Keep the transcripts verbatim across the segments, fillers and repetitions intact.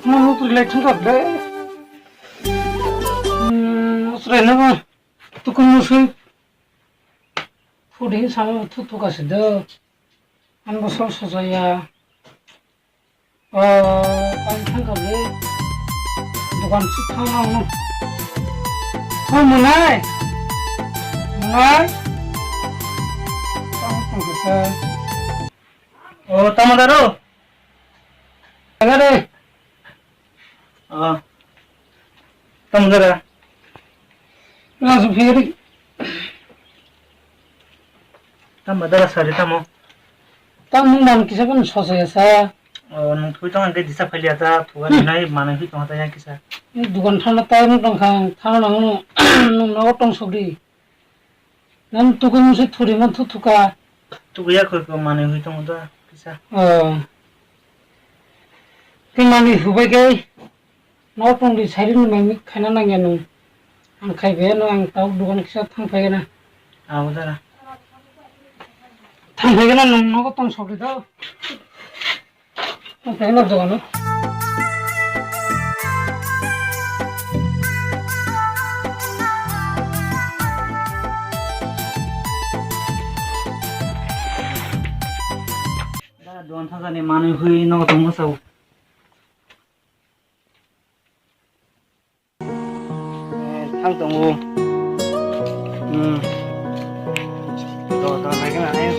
Mutrui lai thangkha ble. Hmm, mutrui nabo tukun musui. Pudi sama thu thu kasi do. An bo sol sojaya. Oh, ang thangkha ble. Dukan si thang ang no. Oh, Munai. Munai. Tang thangkha sa. Oh, tamo daro? Tangare. Oh. Tamo dara? Langsung phiri. Tamo dara sari tamo? Tamo nang kisa pun sosa ya sa. Oh, nung thui tong angke disa phali ata thuga nai manai hui tong ata yang kisa. Dukan thana tai nung tong khang thana nang nung nogo tong sogri. Nang tukun se thuri man thu thuka. Tuku ya khoi ko manui hui tongo da kisa. Oh. Ke manui hubai ke no tong di sari ni mai khaina nang ya nung. Ang khai be no ang tau dukan kisa thang phai na. Abo dara. Thang phai na nung nogo tong sogri do. Ang kaya na dogano. Da dogan thajani manui hui nogo tongma sao. Eh, thang tongo. Hmm. Do, do, nai gana, nai.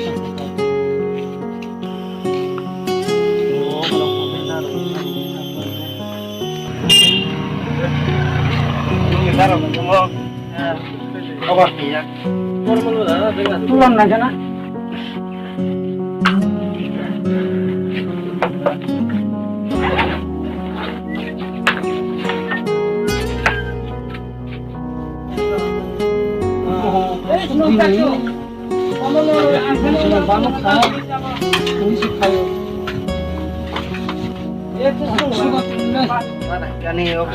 Tulang nai gana.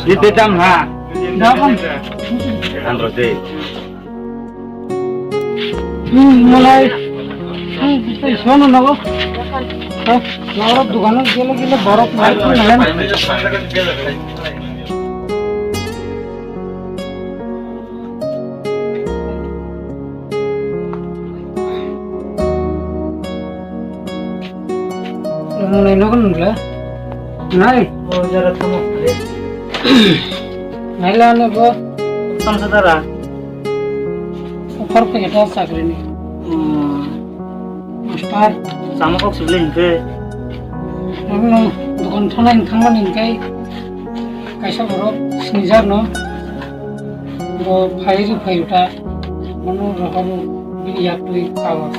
Di tetam ha. Andro de. Hmm, malai. Hmm, tei sono nogo. Ha, noro dogano gele gele borok nai. Nai nogo nungla. Nai. O jara tamo. Nai la ne bo. Tam sa dara. Offer packet o chakri ni. Hmm. Master. Sama kok sibling ke. Ang no dukan thana in thangmani kai kaisa borok sinijar no. Bo phai ri phai uta. Mano rohoro bini yaktwi kawa.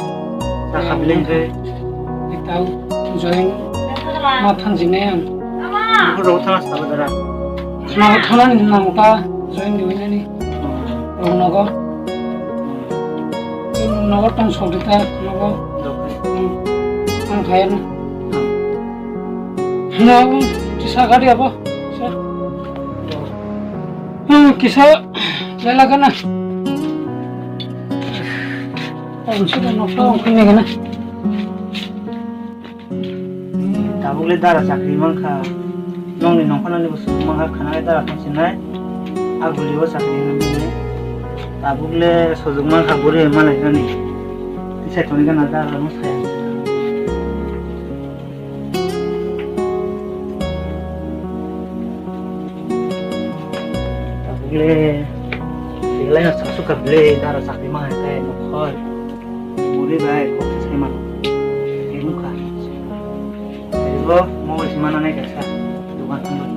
Sakha bileng khe. Tau join ma thangjinai ang. Bukur rok thana sabo dara. Khna thana ni nang ta join ni winani. Rok nogo. Nogo tong sok dita nogo. Ang khayan. Nogo kisa gari abo. Sir. Hmm, kisa lela kana. Ang sudah nokta ang kini kana. Tabuk le dara chakri mankha. Nongni nongkhornani bo sujung mankha, khana le dara thangsinai. A guli o chakri nangmani. Tabuk le sujung mankha buri malai nani. Tisai toni kana dara no saya. Tabuk le, belai no sasuk kha ble, dara chakri ma hai khe nokhor. Muri bai kok sai mano. Tei nukha. Tei bo mobile se mana nai kaisa. Dukan thang.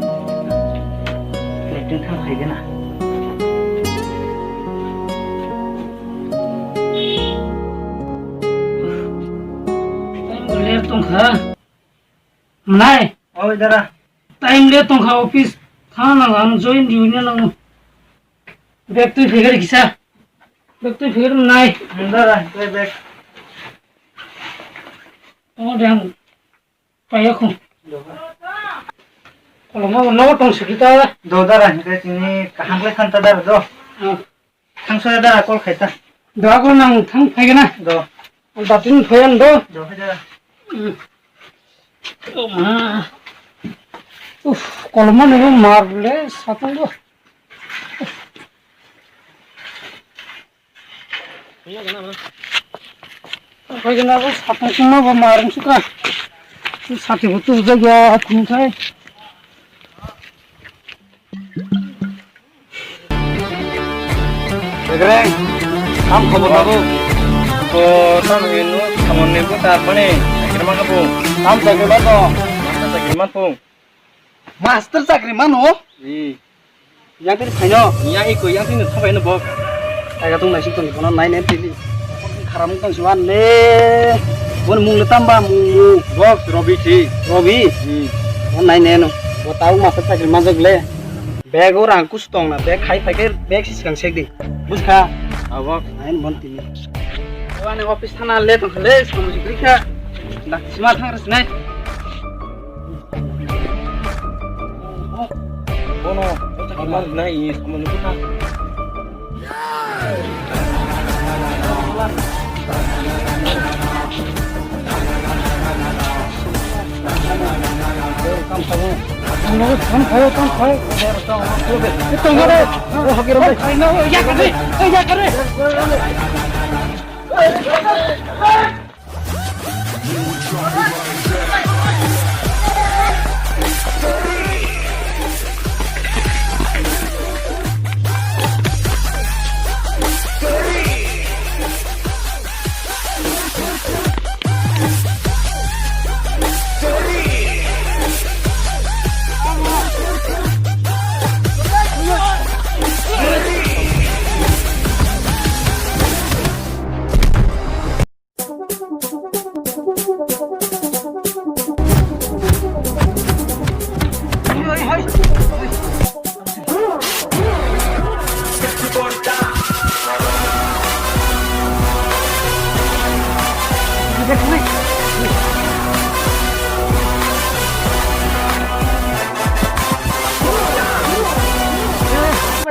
Electric thang khai gana. Time le tong kha. Nai. Oi dara. Time le tong kha office. Thang nang ang join di unya nang. Bag twi phegari kisa. Bag twi phegari nai. Dara, tei bag. Oh, dang. Paya khum. Koloma no tong sukita. Do dara, hingke tini kaham khe khanta dara do. Ah. Thangsoya da call khaita. Da ko nang thang phai gana. Do. Datin phayan do. Do khaita. Hmm. Oh ma. Uf, kolomani bo mar le satung bo. Koi gana bo satung kuma bo mar wng suka. Sati bo tu jaga atung kai. Begreng, tam khobor labu. Ko tam hinu samon ni bu tar pani. Akhir mana bu? Tam sakri mana? Tam sakri mana bu? Master chakri mano? Ih. Yang tini phaino? Yang iko, yang tini thabaino bok. Taiga tong naisik tong bono nai nai tini. Kharam tong siwan le. Bon mung le tamba mung mung. Bok Robi thi. Robi? Hmm. Bon nai nai no. Bo tau master chakri manjak le. Bag o rang kus tong na, bag khai phai khe bag si sikang sek di. Buskha? Abok. Nai bon tini. Wani office thana le tong le, samung si klikha. Dak sima thang res nai. Bono, bono, nai, is, bono, bono.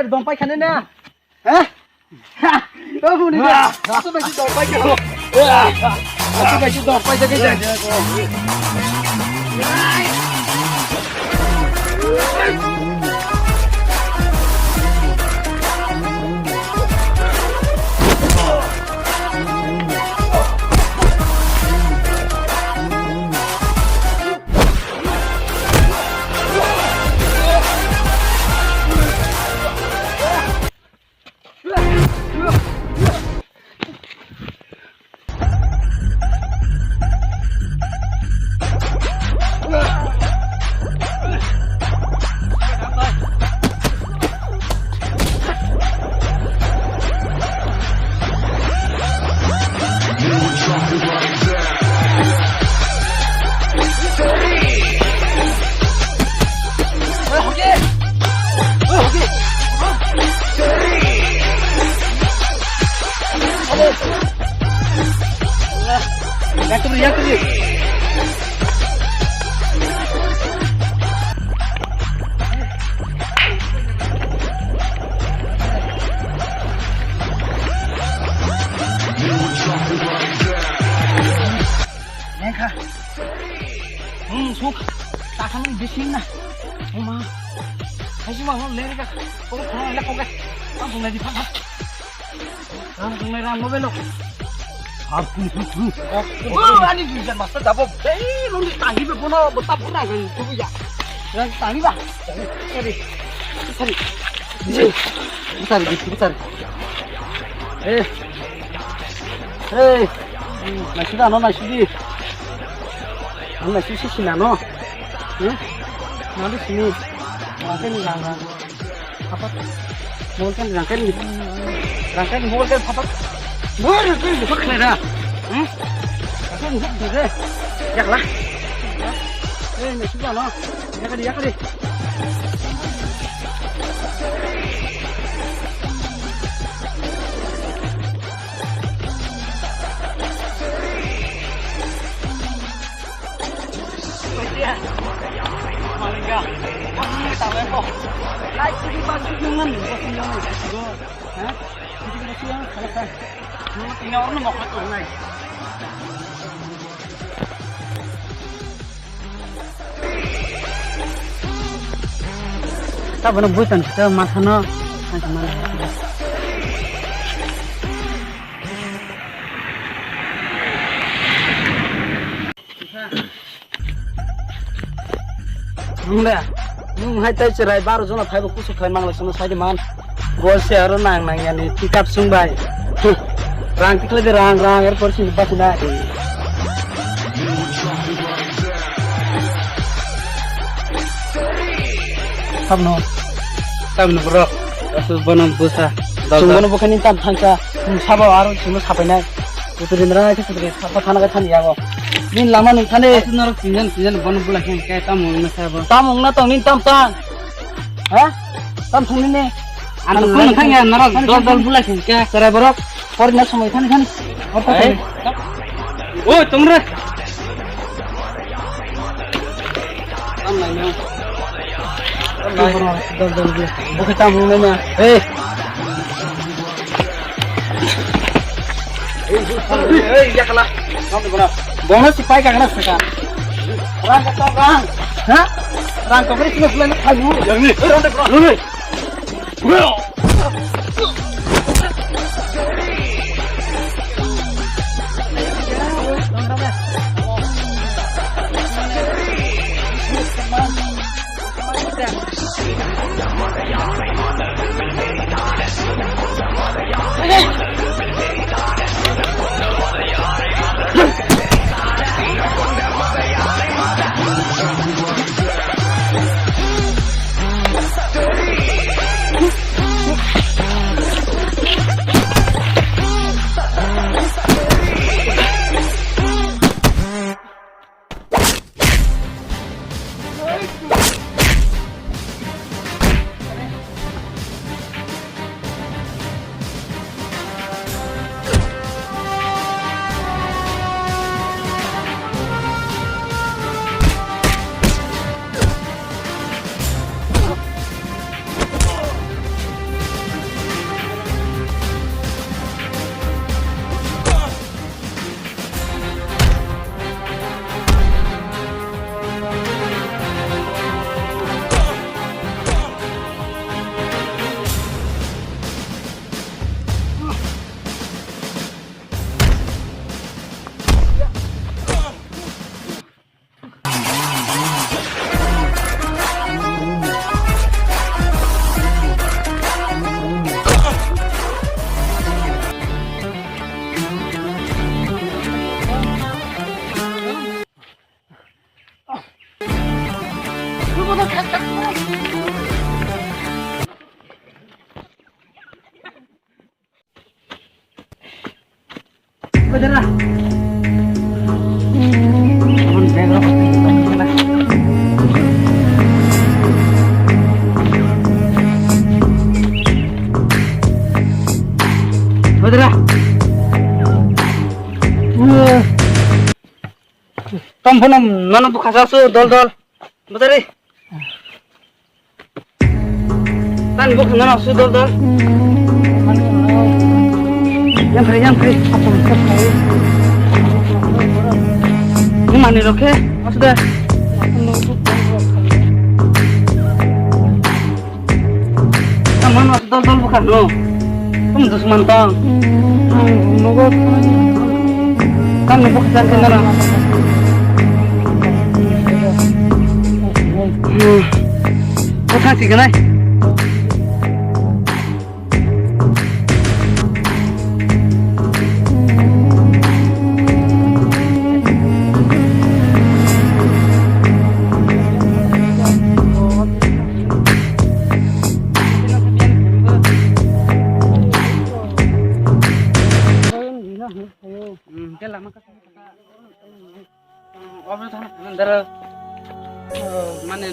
Dom pai khane na. Ha? Ha! O buni da. Asu bai si dom pai ke. Asu bai si dom pai ke. Lengkha. Hmm, suk. Takam ni bising na. Oma. Kaisi ma hon lengkha. Kok khana le kok. Ang khana di pha pha. Ang khana ram mo belo. Sab tu tu tu. Oh, ani duijan master jabo. Ei, roni tangi be bono, bo tap khana gani tu ya. Yang tangi ba. Sorry. Sorry. Sorry, sorry. Eh. Hey, naisida no, naisidi. Ang naisidi sina no. Eh? Nadi sini. Rangkeni rang rang. Apa? Mungkin rangkeni. Rangkeni mungkin apa? Woi, rangkeni buka kena dah. Hmm? Rangkeni buka deh. Yak lah. Eh, naisida no. Yakari, yakari. Malinga. Kami tahu apa? Like sini bantu jangan, jangan. Hah? Ini orang mau kata naik. Tabano buitan kisa masano. Nung de, nung hai tai cherai baro jona phaibo kusuk khai mangla sono sai de man. Bol se aro nang nang yani pickup sung bai. Rang tikle de rang, rang er por sini basi na. Sabno. Sabno bro. Asu bono busa. Sung bono bukhani tam thangsa. Sabo aro sung sapai nai. Putri nrang ai putri sapa thana kai thani yago. Min lama nung thani. Asu norok tinjan tinjan bono bula khe kai tam ong na sabo. Tam ong na tong nin tam tang. Ha? Tam thang nin ne. Ano kono thang ya norok dol dol bula khe kai. Sarai borok. Por na somoi thani thani. Por thani. Oi, tong re. Tam lai no. Tam lai. Dol dol bula. Oke, tam ong na. Hey. Ei, yakala. Bono si pai kagana saka. Rang ka tong rang. Ha? Rang ka beri sini bulan kayu. Yang ni. Rang ka rang. Ni. Tom phono nono bukha sa su dol dol. Bajari. Tani bo khangna su dol dol. Yang kari, yang kari. Ni mani rokhe, asde. Tamano dol dol bukha no. Tum dusman tang. Nogo. Tam ni bukha jar kena na. Bukha si kenai. Obo thang dara, mane,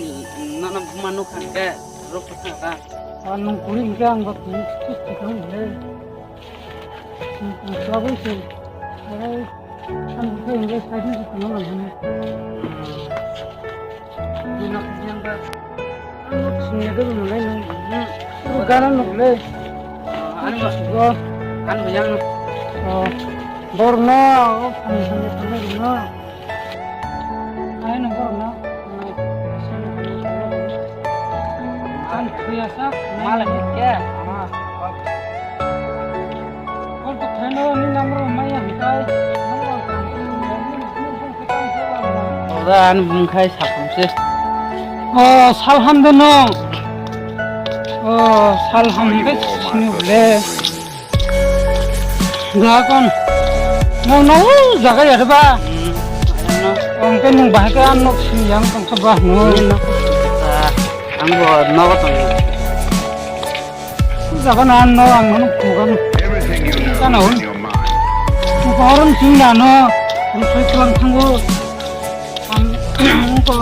nono buma nukha khe ruk thang ka. Ah, nung kuri hingke ang bo kuri sus thang hingke. Labui se. Ai, ang khe hingke sai hingke thang lang hane. Nino khe yang ba. Sumya de nung lai nung. Gara nung le. Ani ba. Ani ba yang. Oh. Borno, oh, kami kami kami no. Ai nung borok no. Ang thuya sak, malai ke, ama. Kol to kheno ni namro maya hikai. Ora an bungkhai sakhum se. O, salham de no. O, salham de sini le. Gakon. Nang no jaga ya ba. Ang ke nung bahai ke an nok sini yang tang kha ba no. Ang bo nogo tong. Jaga na no ang no kugan. Kana hon. Koron sing na no. Rusoi tuan thango. Ang ko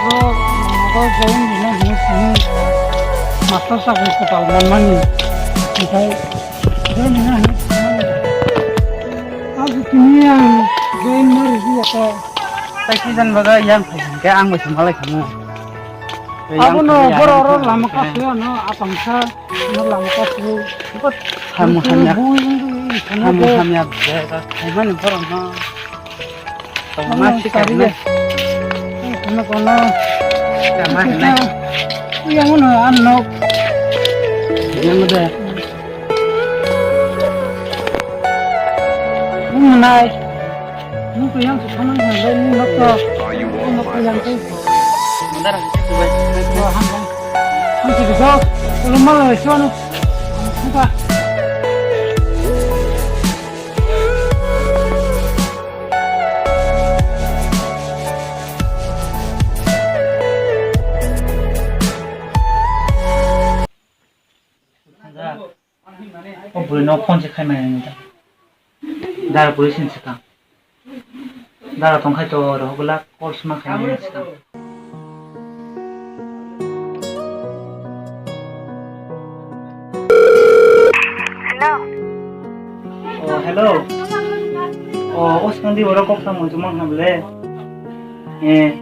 ro nogo join dina hini sini. Master sakri ko tal man mani. Ikai join dina hini sini. Abu kini ang join mari dia ko. Tai ki jan baga yang phai ke ang bai samalai khamu. Abo no boro ro lama ka se no apang sa no lama ka se. Hamu hamya. Hamu hamya bega khaimani boro no. Tongma sikar ne. Kono kono. Kama ne. Yang no an no. Yang de. Nai. Nung to yang sana nang bai nung nok to. Nung nok to yang to. Mandar ang tu bai. Ko han bang. Han si ko. Lo mal lo suanu. Suka. O bwrwi no phone se khai mani ta. Dara bwrwi sin se ta. Dara tong khai to rohok glak call sma khai mani se ta. Hello. Oh, hello. Oh, o swkang di oro kok samung chumang hable. Eh,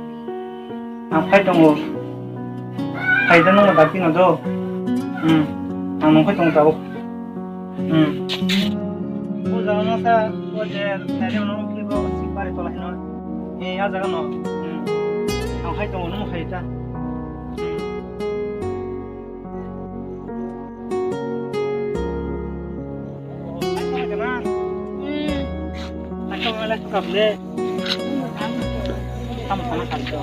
ang phai tongo. Phai da nang dati no do. Hmm. Ang nang phai tongo tabo. Hmm. O jaga no sa, o je, nari no ki bo si pare tola hino. Eh, a jaga no. Hmm. Ang phai tongo, nung phai ta. Hmm. Tamo sana sakta.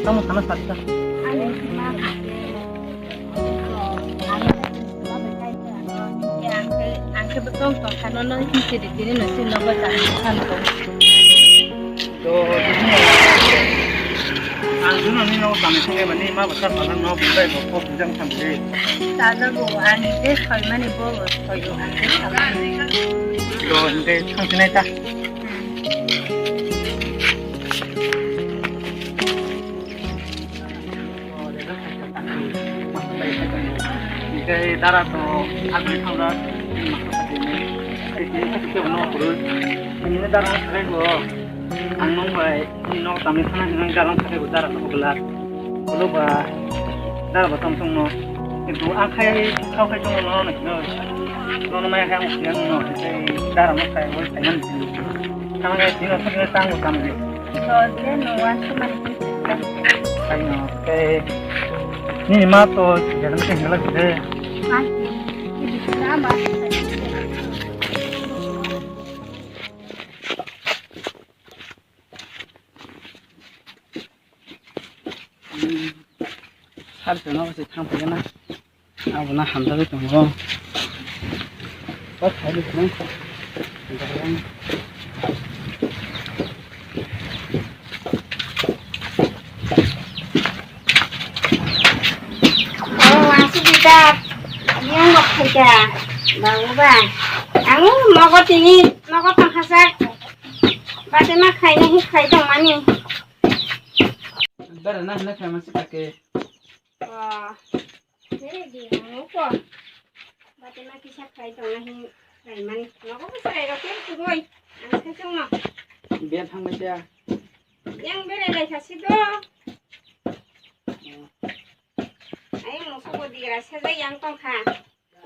Tamo sana sakta. Ang khe bwtong tong kha, nono himse de tini no se nogo chana kha no. Do, ang duno ni nogo chana kha mani ma bwsa pala no bwsa ko ko bujang tham de. Chana go ani de soi mani bo soi go ani de soi. Do, inde thang sinai ta. Hingke dara to agri thangjak, tini dara sakai bo ang nung bai nok tamni sana hinwi dara sakai bo dara no bwla. Bwla ba dara bo tam tongno. Kintu ang khai khao khai tongno no no no. Nono maya khai ang siya no. Dara no khai bo khai man. Tang le tino thang le tang bo tam le. To je no wan to mani. Khai no. Tei nini ma to jadam ke hela kide. Ma ki. Ki bisna ma. Sar se no se thang phai na. Abo na hamjagwi tongo. Kok khaidi khwnai. Oh, asuk kita. Yang bak khaika. Babu ba. Ang nogo tini, nogo tangkhasak. Bate ma khaina hi khai tongmani. Bara na hna khai masi kake. Oh. Hey, di, ano ko? Bati ma kisa khai tong ahi khai mani. Nogo ko sai ro ker tu goi. Ang khai tong no. Biya thang na siya. Yang bere lai khasi do. Ay mo so ko di ra se yang tong kha.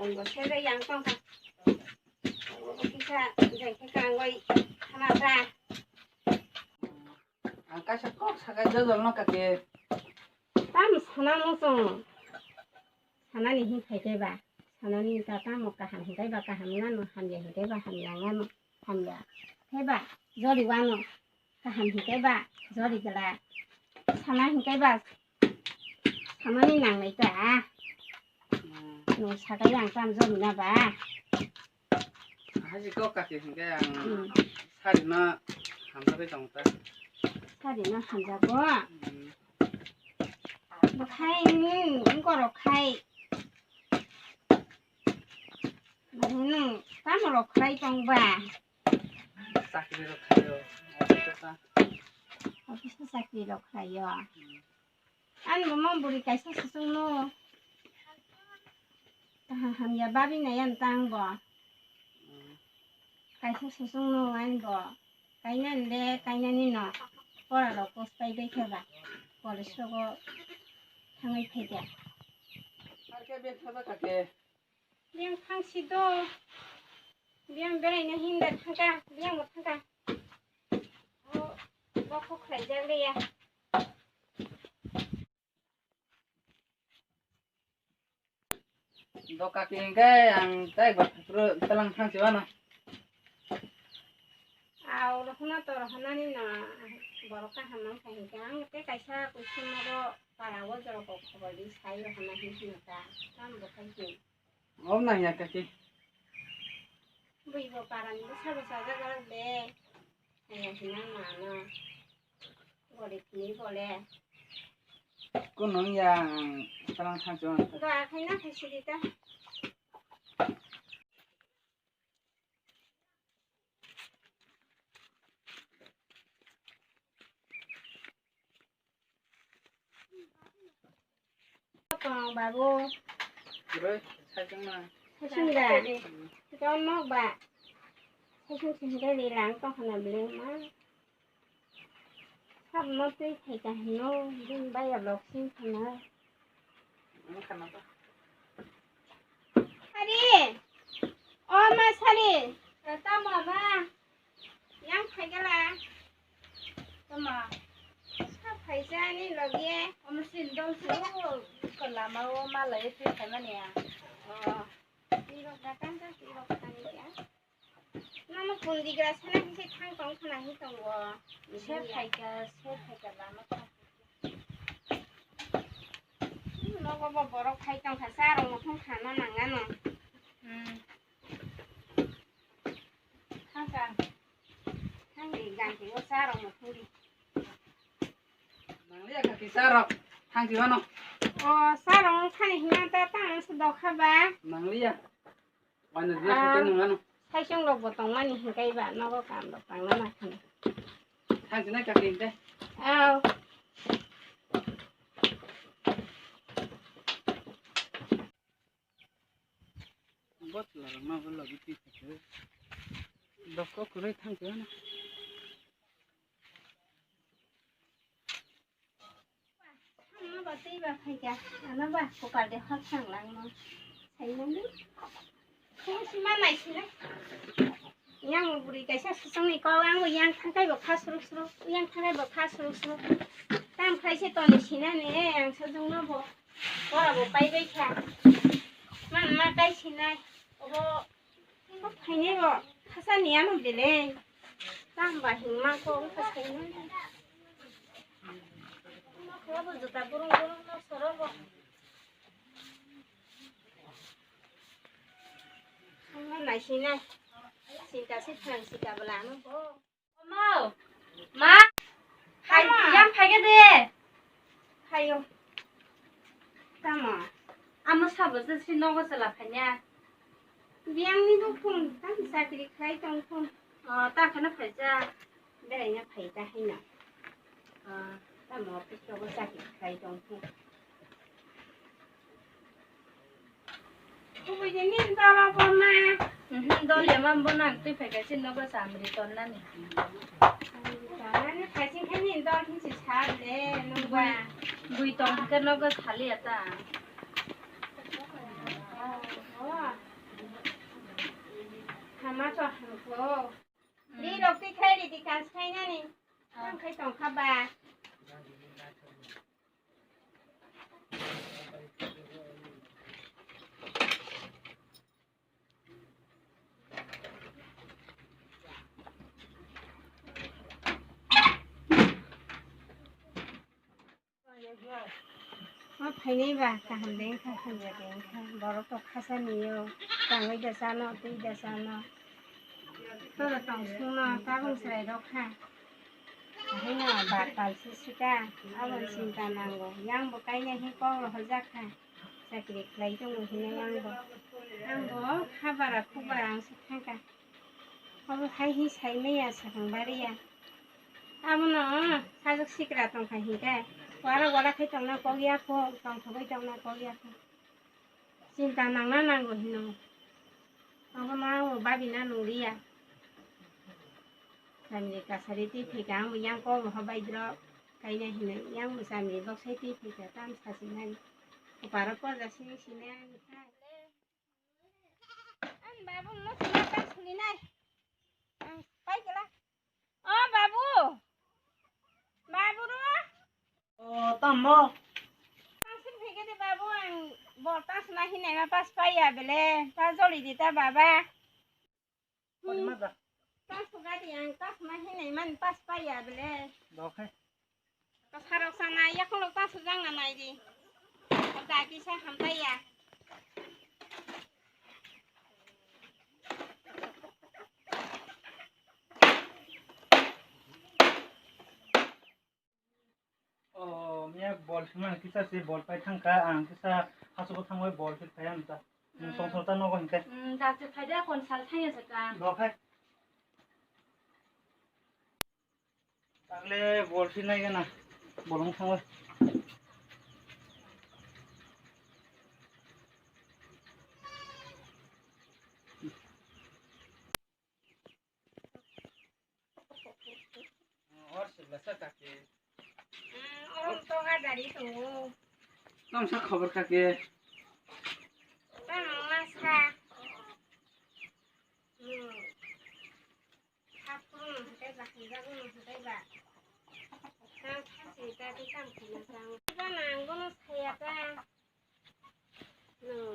Ang bo se yang tong kha. Kisa jai khe kangoi hana ta. Ang kaisa kok sakai jojol no kake. Tam sana no chwng. Sanani hin phai khe ba. Sanani ta tamo kaham hin khe ba kaham nano, hamya hin khe ba hamya nano, hamya khe ba jori wano. Kaham hinkhe ba jori gela. Sana hinkhe ba samani nangnai ta. Hmm. Nung sakai ang tam jori na ba. Haji kok kaki hinkhe ang Hmm. Sari no hamjagwi tongo ta. Sari no hamjago. Hmm. Bwkhai nung wngkorok khai. Nung tamo rok khlai tong ba? Chakri rok khlaio, office o ta. Office o chakri rok khlaio. Hmm. Ani bo ma bwrwi kaisa se chwngno. Kaham hamya babi nai ani tang bo. Hmm. Kaisa se chwngno ani bo. Kainani de, kainani no. Pora rok post pai bai khe ba. College rogo thangwi phai khe. Ar khe bek thaba kake. Biyang thangsi do. Biyang beraina hinda thangka, biyang bo thangka. O, bokho khlaijak leya. Do kaki hingke ang tei ba phuru talang thangsi wano. Aw, rohona to rohonani no borok kaham wngkha hinkhe ang tei kaisa kuisung nogo para o jorok kok khobor di sai rohona hinkhe no ta. Tamo bo khai khe. Om nang ya kaki. Bui bo parani bwsa bwsa jaga rok de. Kaya hina mano. Gori kini bole. Kunung ya ang talang thangsi wano. Do akhai na khai sidi ta. Tong babu. Roi, saichung na. Saichung da. Tong nok ba. Saichung sing da ni lang tong khana bling ma. Sab no twi thai ka hino, din ba ya lok sing khana. Ang khana ba. Sari. O ma sari. Tamo ma. Yang phaigala. Tama. Sa phaisa ani loge. Omo sin dong si o lama o malai twi phaimani ya. Oh. Twi rok da kan da twi rok kan ya. Nono pun digra sana kisi thang tong khana hi tongo. Se phaika, se phaika lama thang. Nogo bo borok phai tong kha, cha rok muthung khana nangano. Hmm. Thangkha. Thangdi ganti o cha rok muthungdi. Nangliya kaki cha rok. Thangdi wano. O cha rok thani hima ta tang se dokha ba. Nangliya. Wano dia Ah. Kaki nungano. Saisung rok bo tongmani hinkai ba nogo kam rok tangna nakhani. Thangdi na kaki hingke. Aw. Botla rok ma botla biti kake. Dokko kwrwi thangkhe ano. Ano ba tei ba phaikha. Ano ba kokal de hot sang langno. Saimani. Kung sima nai sina. Yang buri kaisa susung ni kok ang yang thangkai bo kha suruk suruk. Yang thangkai bo kha suruk suruk. Tam khai se toni sina ni ang sajung no bo. Ora bo pai bai kha. Man ma tai sinai. Obo, obo phainai bo. Khasa ni ano bele. Tang ba hingma ko wngkha sainai. Obo khe obo juta burung burung no soro bo. Omo nai sinai. Sinta se thang sika bwla ano bo. Omo, ma, hai, Tamo. Yang phai khe de. Hayo. Tamo. Amo sabo je si nogo chwla phainya. Biyang ni bo phone, tamo chakri khlai tong phone. O, ta khana phaija. Beraina phai ta haino. O, tamo office rogo chakri khlai tong phone. Kubui de nini dolo bo ma. Mhm, dol ya ma bo nang twi phai kaisa nogo samri ton nani. Samri ton nani kaisa khe nini dol hinsi sa de nungba. Bui tong khe nogo sali ya ta. Oh, oh. Hama to hamko. Ri rok twi khai ri di kans khai nani. Ang khai tong kha ba. Ma phainai ba kaham de wngkha, hamya de wngkha. Borok to khasa nio, tangwi da chano, twi da chano. Toro tong sungno tabung chwrai rok kha. Haino ba tal se sika, abo chinta nango. Yang bo kainai hi kok rohorjak kha. Chakri khlai tongo hinwi ang bo. Ang bo ha bara khuk bara ang se thangkha. Obo hai hi sai maya sakang bariya. Abono sajwk sikra tongkha hinkhe. Wara wara khai tongna kok ya kho, tongthogwi tongna kok ya kho. Chinta nangna nango hino. Obono ang bo babina nungriya. Samri kasari twi phika ang bo yang kok bo hobai drop. Kaina hinwi yang bo samri boksai twi phika tam sasinani. Oparo porda sini sini ani khai. Ani babu no sina ta suni nai. Ang pai kela. O babu. Babu ro. O tammo. Tang sin phege de babu ang bol ta suna hinai ma pas pai ya bele. Ta joli di ta baba. Pari ma da. Ta suga di ang ta suna hinai man pas pai ya bele. Dokhai. Kasarok sana yakolok ta sujang na nai di. Dagi sa hamtai ya. O, miya bol sima kisa se bol pai thangka, ang kisa hasugo thangoi bol se phai ang ta. Nung tong sota nogo hinke. Hmm, dati phai da kon sal thangya se ka. Dokhai. Tangle bol si nai gana. Bolong thango. Or sibla sa kake. Hmm, orom to ga dari tongo. Tong sa khobor kake. Tong ma sa. Hmm. Hapung no hatai ba, hwnjago no hatai ba. Tang thasi ta tei tang khwna tang. Ba nang bono saya ta. No,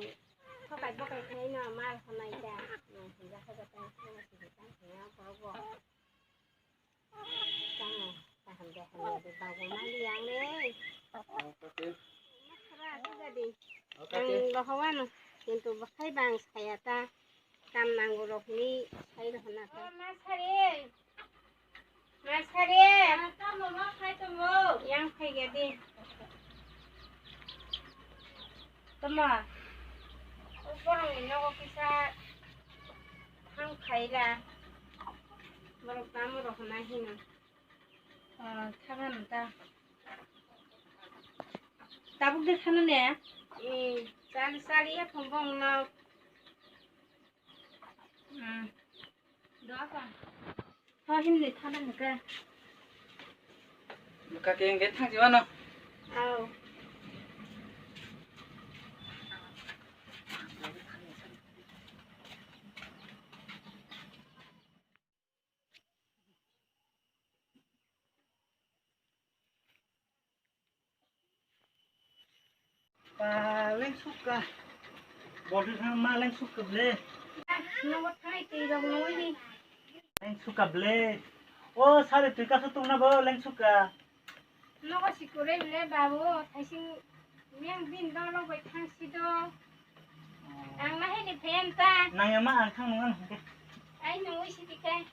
thokai bokai khai no mal honai ta. No, hwnja khe ba tang khwna sidi tang khwna borok bo. Tang kaham de hamya de bago mali yang le. Masra suga di. Ang bahawano, kintu bakhai bang saya ta. Tam nango rok ni sai rok na ta. O, ma sari. Ma sari. Tam mo ma khai tongo. Yang phai ga di. Tama. O borong ni nogo kisa thang khaila. Borok tamo rok na hino. Ah, thang ano ta. Tabuk de khana ne? Eh, chali chali ya phung bong no. Hmm. Doa ka? Ha, hindi thana hingke. Kake hingke thang jiwa no? Au. Ba, leng sukka. Bol thang ma leng sukka ble. Nogo thai twi rok nungwi di. Leng sukka ble. O, sari twi kasu tungna bo leng sukka. Nogo sikure ble babu, thaising yang bin dolo bai thang si do. Ang ma hini phen ta. Nang ya ma ang thang nungan hingke. Ai nungwi si tikai.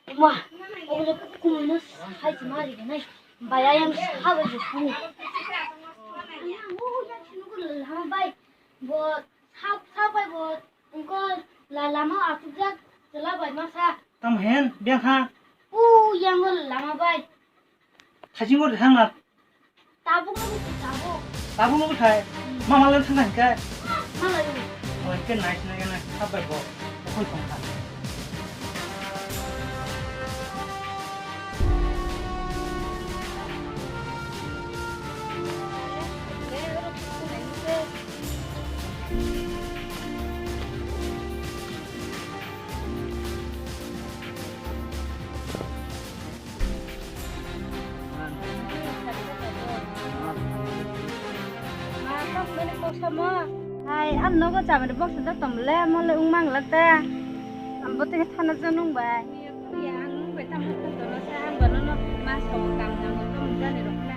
Uma, obo le kumui no hai se ma ri nai. Bai ayang ha bai bo kumui. Lama bai bo sa sa bai bo ungko la lama atukjak chwla bai masa. Tam hen biang ha. U yang lama bai. Thajingo rihang na. Tabuk no bwsai tabuk. Tabuk no bwsai? Ma malai thangna hinkhe? Malai o. O hinkhe nai sinai gana kha bai bo. Bukhung tong kha. Samo, hai, ang nogo chamani box da tomle, mole ung mang lak da. Ang bote thana janung bai. Ya, ang nung bai tamo kung tono sa, ang bono no mas ko kam na mo tom jani rok na.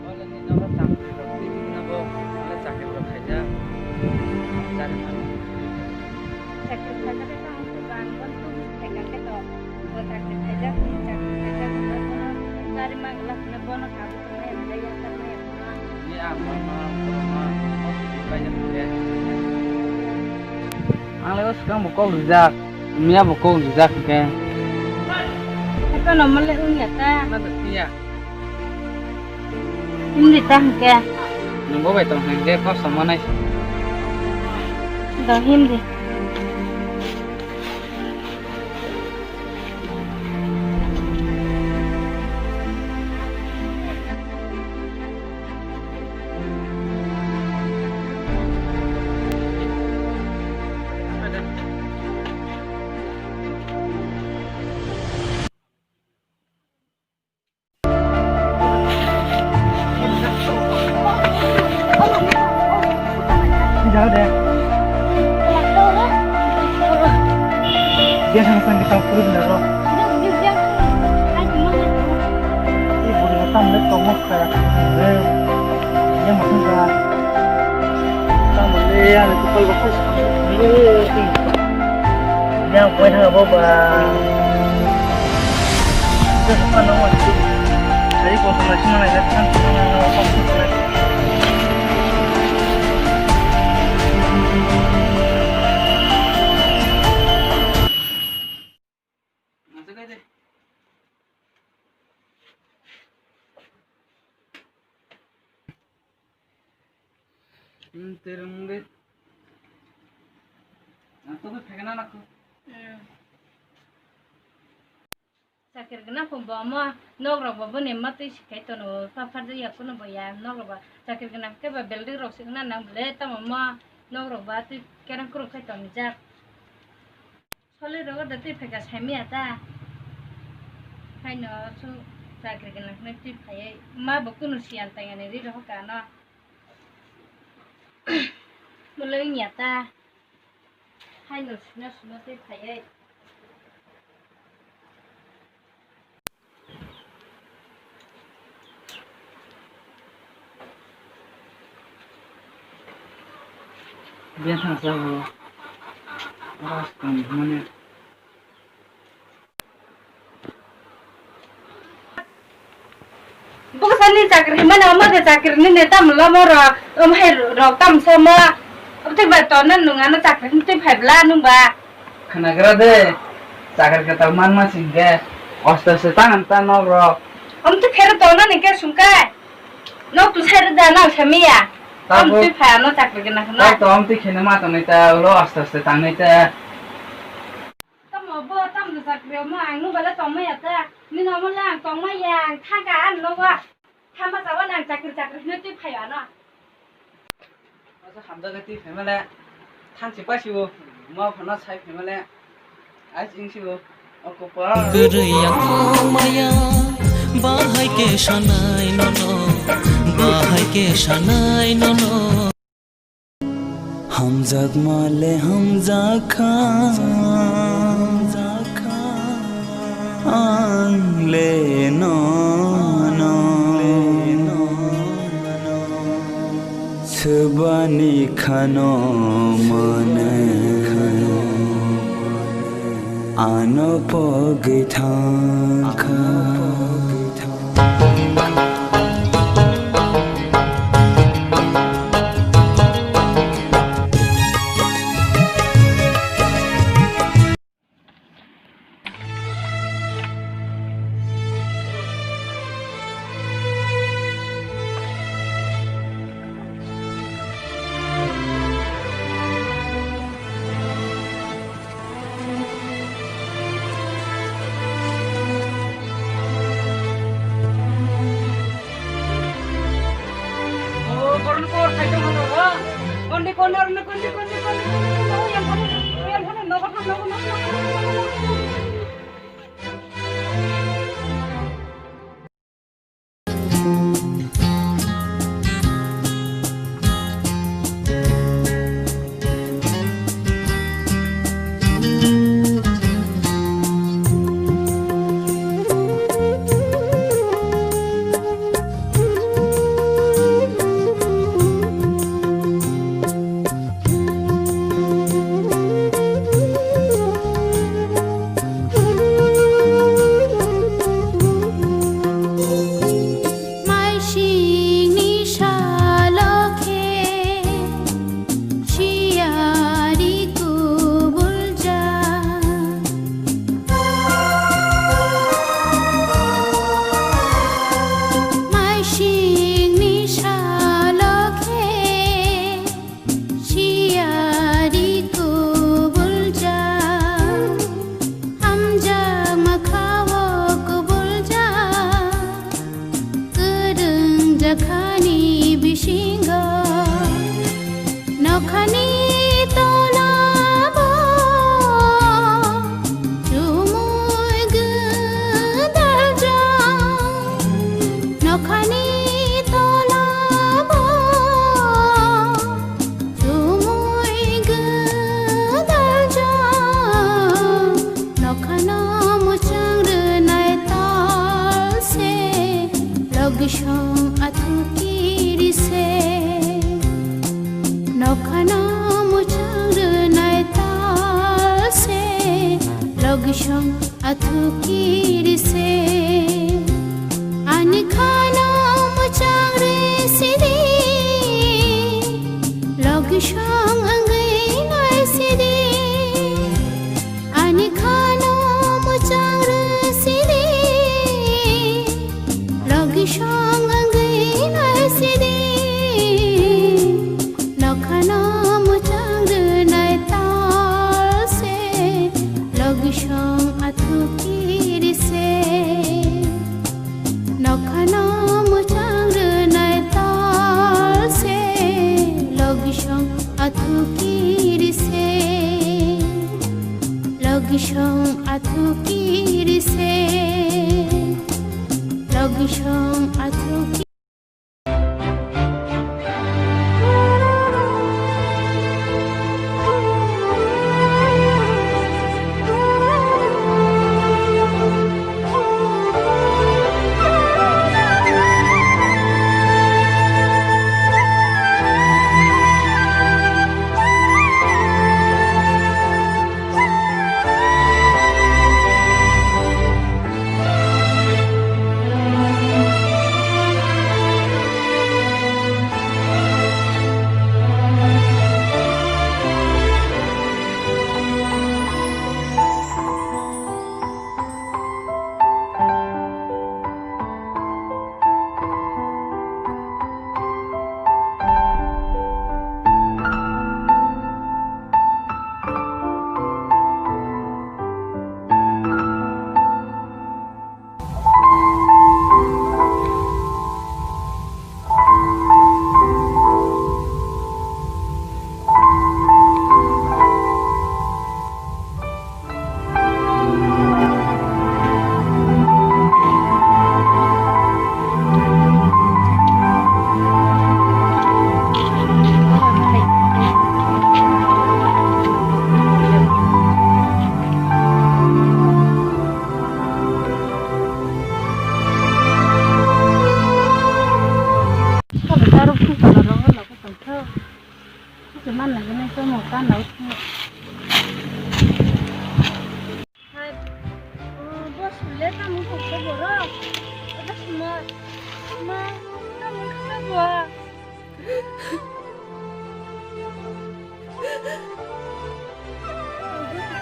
Wala ni nogo chamani rok di na bo, wala chakri rok khaida. Jani ma. Chakri khaida de tamo kung bang bon tum khaida ke to. Bo chakri khaida, chakri khaida, bono gari mang lak na bono kabu. Ang le o swkang bo kok rijak, miya bo kok rijak hwnkhe. Ito no mole wngya ta. Himdi ta hwnkhe. Nungbo bai tong hwnkhe kosom manai. Do himdi. Jao de. Dia sama sang kita puru bila ro. Ibu dia tam le tong mak kaya. Eh, dia makan kaya. Tamo le ya le kupal bakal. Yang koi ha bo ba. Dia sana wa tu. Hari ko sana sina na ya kan sana na wa ko sana. Hmm, terung de. Ang to phegana nakho. Hmm. Chakri gwnang kho bo omo nok rok bo boni ma twi si khai tono, pa phar ya kuno bo ya nok rok ba chakri gwnang khe ba building rok si wngna nang bwle tamo mo nok rok ba twi kereng kwrwng khai tong jak. Soli rogo da twi phaikha saimaya ta. Haino su chakri gwnang hwnwi twi phaiwi ma bo kunu siyan tangya ni ri rohor ka no. Molo wngya ta. Haino sino sino twi phaiwi. Biyang thangsa bo. Ras tong mane. Bwsani chakri himani omo de chakri ni neta mula moro. Om hai rok tam sama. Abte ba tona nungano chakri ni twi phai bla nung ba. Khanagra de, chakri kwtal manma singkhe, osto se tang ta nok rok. Om tu phero tona ni ke sungkai. Nok tu sai da nok samiya. Om tu phai ano chakri gwnang khana. Tabo to om tu khene ma tonai ta, ulo osto se tangnai ta. Tamo bo, tamo chakri mo ang nu bala tongmaya ta. Ni no mo lang tongmaya, ang thangka an no wa. Thama chawa nang chakri chakri hino twi phaio ano. Asa hamjaga twi phaimale. Thanchi pasibo. Ma phano sai phaimale. Ais ingsibo. O kopal. Kwrwi yakno maya. Bahai khe sanai nono. Bahai khe sanai nono. Hamjakma le hamjakha, ang le nono. Swbani khano mane, ano pogwi thangkha. Muchang rwnai tal se, logisong athu kiri se. Nokhano muchang rwnai tal se, logisong athu kiri se. Ani khano muchang rwi sidi, logisong wngwi nai sidi. Ani khano muchang rwi sidi, logisong wngwi nai sidi. Nokhano muchang rwnai tal se, logisong athu kiri se. Nokhano muchang rwnai tal se, logisong athu kiri se. Logisong athu kiri se. Logisong athu ki- Sabo taro phung kana rogo labo tongtho. Sabo man lagi nai tomo kana utho. Hai, oh, boss le tamo kok ko borok. Ada semua, semua, tamo kok ko borok.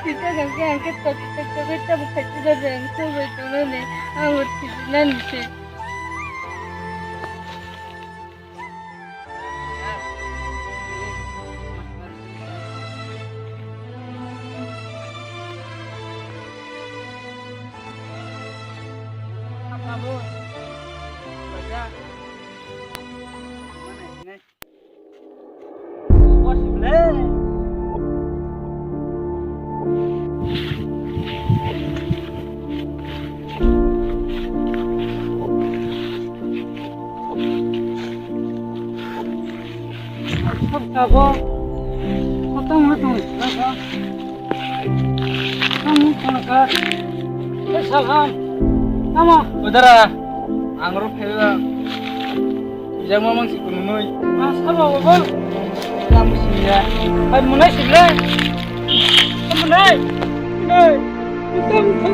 Kita gak angkat tapi kita kita bukan kita yang coba itu nih. Awal kita nanti. Abo kotong ma tong saka. Tong tong ka. Salam. Tamo. Udara. Angro phela. Bijak mamang si kununui. Ma sabo bol. Kamu siya. Hai munai sible. Munai. Munai. Kita mungkin.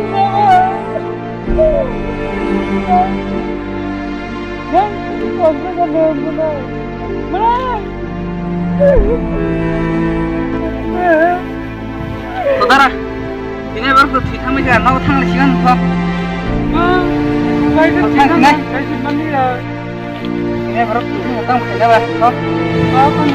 Yang itu kau kan munai. Munai. Todara, ini baru tuh kita meja, mau tang di sini tuh. Mau, baik tuh kita kan, kayak cuman dia. Ini baru tuh mau tang di sini, Bang. Tuh. Mau kan?